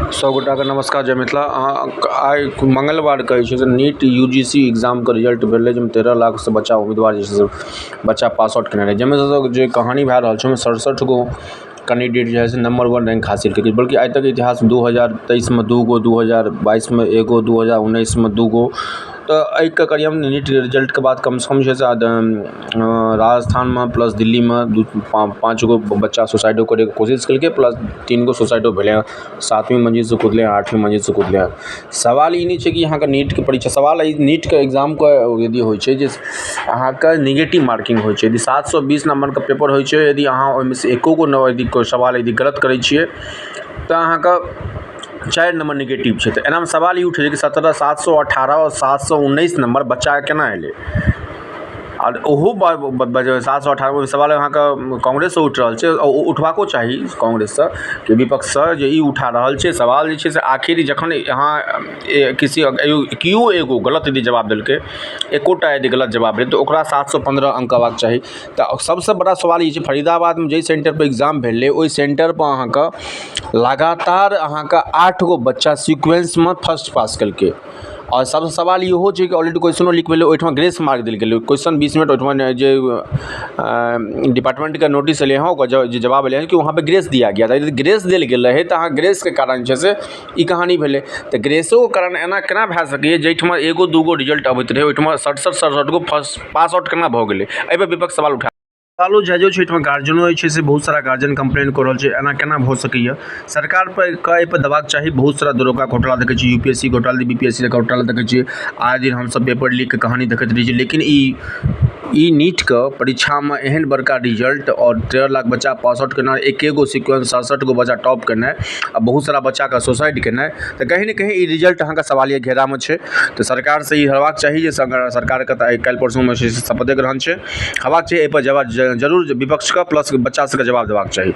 सब गोटाके नमस्कार, जय मिथिला। अहाँ आइ मङ्गलवारके जे छै से नीट यू जी सी एग्जामके रिजल्ट भेलै, जाहिमे 13 लाखसँ बच्चा उम्मीदवार जे छै से बच्चा पास आउट केने रहै, जाहिमे से जे कहानी भए रहल छै, ओहिमे 67 गो कैंडिडेट जे हइ से नम्बर वन रैङ्क हासिल केलकै। बल्कि आइ तक इतिहास 2023मे दू गो, 2022मे एगो, 2019मे दू गो। तऽ एहिके करियम नीट रिजल्टके बाद कमसँ कम जे छै से राजस्थानमे प्लस दिल्लीमे दू पाँच गो बच्चा सुसाइडो करैके कोशिश केलकै, प्लस तीन गो सुसाइडो भेलै हँ, सातवीं मञ्जिलसँ कुदलै हँ, आठवीं मञ्जिलसँ कुदलै हँ। सवाल ई नहि छै कि अहाँके नीटके परीक्षा, सवाल एहि नीटके एग्जामके यदि होइ छै जे अहाँके निगेटिव मार्किंग होइ छै। यदि 720 नम्बरके पेपर होइ छै, यदि अहाँ ओहिमे सँ एको गो यदि सवाल यदि गलत करै छियै, तऽ अहाँके 4 नम्बर निगेटिव छै। तऽ एनामे सवाल ई उठै छै कि 17, 718 आओर 719 नम्बर बच्चाके केना एलै? आओर ओहो 718 सवाल अहाँके कांग्रेससँ उठि रहल छै। ओ उठबाको चाही कांग्रेससँ कि विपक्षसँ जे ई उठा रहल छै सवाल जे छै से आखिर जखन अहाँ किसी केओ एगो गलत यदि जवाब देलकै, एकोटा यदि गलत जवाब भेल, तऽ ओकरा 715 अङ्क अयबाक चाही। तऽ सबसँ बड़ा सवाल ई छै, फरीदाबादमे जाहि सेन्टरपर एग्जाम भेलै, ओहि सेन्टरपर अहाँके लगातार अहाँके आठ गो बच्चा सिक्वेन्समे फर्स्ट पास केलकै। आओर सबसँ सवाल इहो छै कि ऑलरेडी क्वेश्चनो लीक भेलै, ओहिठमा ग्रेस मार्क देल गेलै। क्वेश्चन 20 मिनट ओहिठमा जे डिपार्टमेन्टके नोटिस एलै हँ, ओकर जे जवाब एलै हँ कि वहाँपर ग्रेस दिया गया था। यदि ग्रेस देल गेल रहै, तऽ अहाँ ग्रेसके कारण जे छै से ई कहानी भेलै। तऽ ग्रेसोके कारण एना केना भए सकैए? जाहिठमा एगो दूगो रिजल्ट अबैत रहै, ओहिठमा 67 67 गो फर्स्ट पास आउट केना भऽ गेलै? एहिपर विपक्ष सवाल उठा सवालो जायजो छै। एहिठमा गार्जियनो जे छै से बहुत सारा गार्जियन कम्प्लेन कऽ रहल छै, एना केना भऽ सकैए? सरकारपर के एहिपर देबाक चाही। बहुत सारा दरोगा घोटाला देखै छी, यू पी एस सी घोटाला, बी पी एस सी घोटाला देखै छियै, आए दिन हमसभ पेपर लीकके कहानी देखैत रहै छी। लेकिन ई ई नीटके परीक्षामे एहन बड़का रिजल्ट आओर 13 लाख बच्चा पास आउट केनाइ, एके गो सिक्वेन्स 67 गो बच्चा टॉप केनाइ आ बहुत सारा बच्चाके सुसाइड केनाइ, तऽ कहीं ने कहीं ई रिजल्ट अहाँके सवालिया घेरामे छै। तऽ सरकारसँ ई हेबाक चाही जे सरकारके तऽ आइ काल्हि परसूमे जे छै से शपथे ग्रहण छै, हेबाक चाही एहिपर जवाब जरूर विपक्षके, प्लस बच्चा सबके जवाब देबाक चाही।